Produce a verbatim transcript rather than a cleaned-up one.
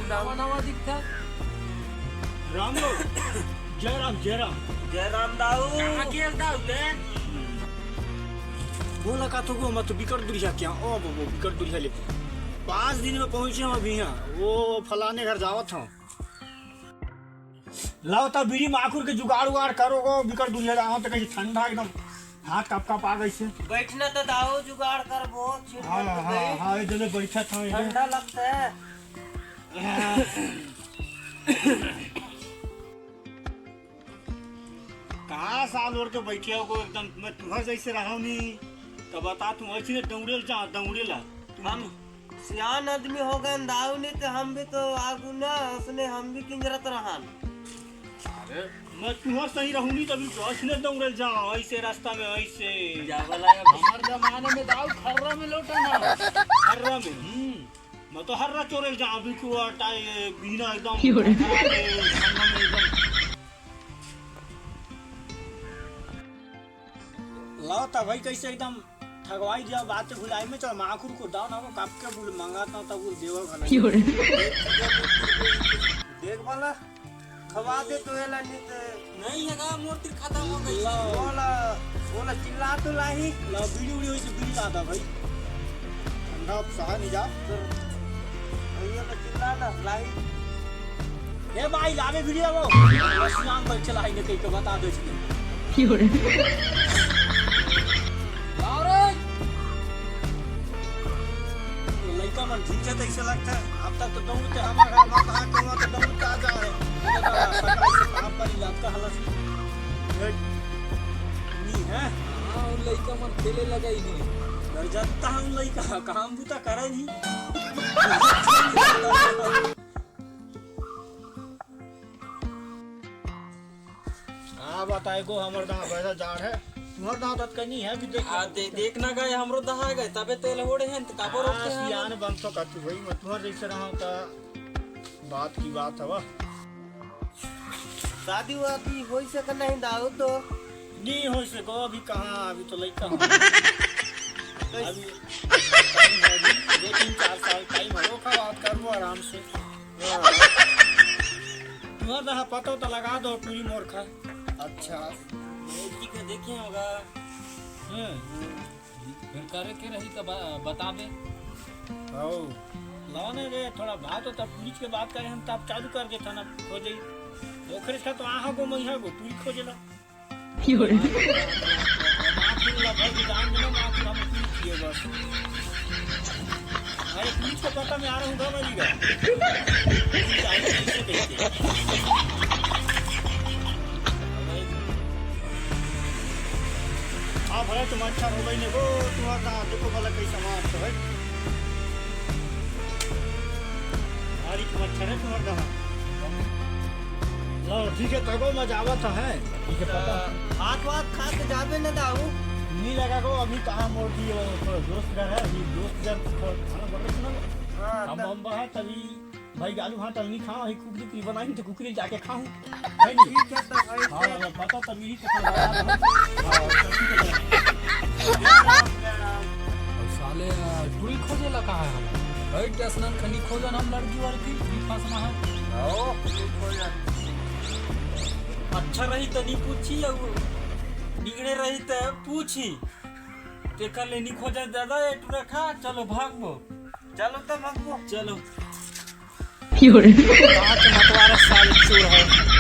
नवा नवा दिखता। राम लोग, जय राम, जय राम। जय राम दाऊ। कहाँ गेल दाऊ ते? बोला का तो, मैं तो बिकट दुरिहा क्या? ओ बाबू, बिकट दुरिहा ले। पाँच दिन में पहुंचे हम अभी यहाँ। वो फलाने घर जावत हूँ। लाओ तो बीड़ी माखुर के जुगाड़ उगाड़ करो गो, बिकट दुरिहा जावत तो कहीं ठंडा एकदम हाथ कप कप आ गई से। बैठना तो दाऊ जुगाड़ कर, बहुत चिढ़ हाँ, करते हाँ, भाई। हाँ, ये जने बैठा था, ये। ठंडा लगता है। कहाँ साल ओढ़ के बैठे हो को एकदम, मैं तुहर जैसे रहा नहीं। तो बता, तू ऐसे दौड़े ला जा, दौड़े ला। हम सियान आदमी हो गए दाऊ नहीं तो हम भी तो आगू ना, उसने हम भी किंजरत रहन। अरे, मैं तुहर सही रहूं नहीं तभी तो ऐसे दौड़े ला जा, ऐसे रास्ता में ऐसे। जा वाला है। हमार जमाने में दाऊ खर्रा में लौटा ना। खर्रा में? हम्म। मैं तो हर्रा चोरे ला जा, अभी कुआ टाई, बिना एकदम क्यों रे? खर्रा में, ठंडा में एकदम। लाओ त भाई, कैसे एकदम ठगवाई दिया, बात भुलाई में चल, माखुर को दाओ ना, वो कब के बोल मंगाता हूँ, तब वो देवा भला। क्यों रे? देख वाला, खवा दे तो एला, नहीं तो नहीं है का, मोर तिर खत्म हो गई। ला, बोला, बोला, चिल्ला तो लाही। ला, बीड़ी उड़ी होई से बीड़ी ला दा भाई। ठंडा अब सहा नहीं जा। भैया तो चिल्ला ना, लाही। ए भाई, लावे बीड़ी लावो। बस नाम पर चला है, कहीं को बता दो इसने। क्यों रे? लाओ रे। लइका मन ठीक है, तैसे लगता है। अब तक तो दौड़ के हमारे घर में कहाँ के वहाँ तो दौड़ के आ जा है। काम पर ही लगता है। नहीं है। हाँ, उन लइका मन खेले लगा ही नहीं। डर जाता हम लइका, काम भी तो करे नहीं। हाँ, बताए को हमर दांत वैसा जाड़ है, तुम्हार दांत अतका नहीं है, अभी देख। आ, दे-, देखना गए, हमरो दहा गए, तबे तेल ओढ़े हैं, तो काबर हाँ, रोकते हैं सियान हम? बन तो कतू भाई, मैं तुम्हार जैसे रहा था, बात की बात हवा। शादी वादी होई से का नहीं दाऊ तो? नहीं होई से को, अभी कहाँ, अभी तो लइका हूँ। अभी time है, अभी दो, तीन, चार साल time है, ओखा बात करबो आराम से। हाँ। तुम्हार दहा पता तो लगा दो पूरी मोर खा। अच्छा। ठीक है, देखे होगा। हम्म। फिर करे के रही तो ब-, बताबे। हो। लाओ ना रे, थोड़ा बात होता, पुलिस के बात करे हम, तब चालू कर देता ना, हो जाई। ओखरे से तो आहा गो, मैहा गो, पूरी खोजेला। क्यों रे? माखुर ला भाई, जान देना, माखुर हम पूरी किए बस। अरे, पुलिस को पता मैं आ रहा हूँ, घबराइएगा। पुलिस आएगी, पुलिस को देखते हैं। हाँ भले तुम अच्छा हो गई ने वो, तुम्हारा कहाँ देखो भला कैसा मार तो है। भारी तुम अच्छा है तुम्हारा कहाँ। लो ठीक है, तगो मजा आवत है। ठीक है, पता। भात वात खा के जाबे न दाऊ। नहीं लगा को अभी कहाँ मोड़ दिए, वो थोड़ा दोस्त घर है, अभी दोस्त घर थोड़ा खाना बड़ा सुना। हाँ, हम तब हम बाहर तभी भाई, आलू भात नहीं खाओ, ही कुकरी की बनाई तो कुकरी जाके खाऊं। है नहीं? ठीक है, तो भाई, हाँ, फिर अब पता तो नहीं तो खाओ। हाँ, तो ठीक है। और साले, आ, टूरी खोजे ला कहाँ है हम? भाई, टेसनन खनी खोजन हम लड़की वड़की, भी फंसना है। आओ, टूरी खोजन। अच्छा रही तो नहीं पूछी, अब बिगड़े रही तो पूछी। तेकर ले नहीं खोजा दादा, ये टूरा खा, चलो भागबो। चलो तो भागबो। चलो। कहाँ के मतवारा साले चोर है।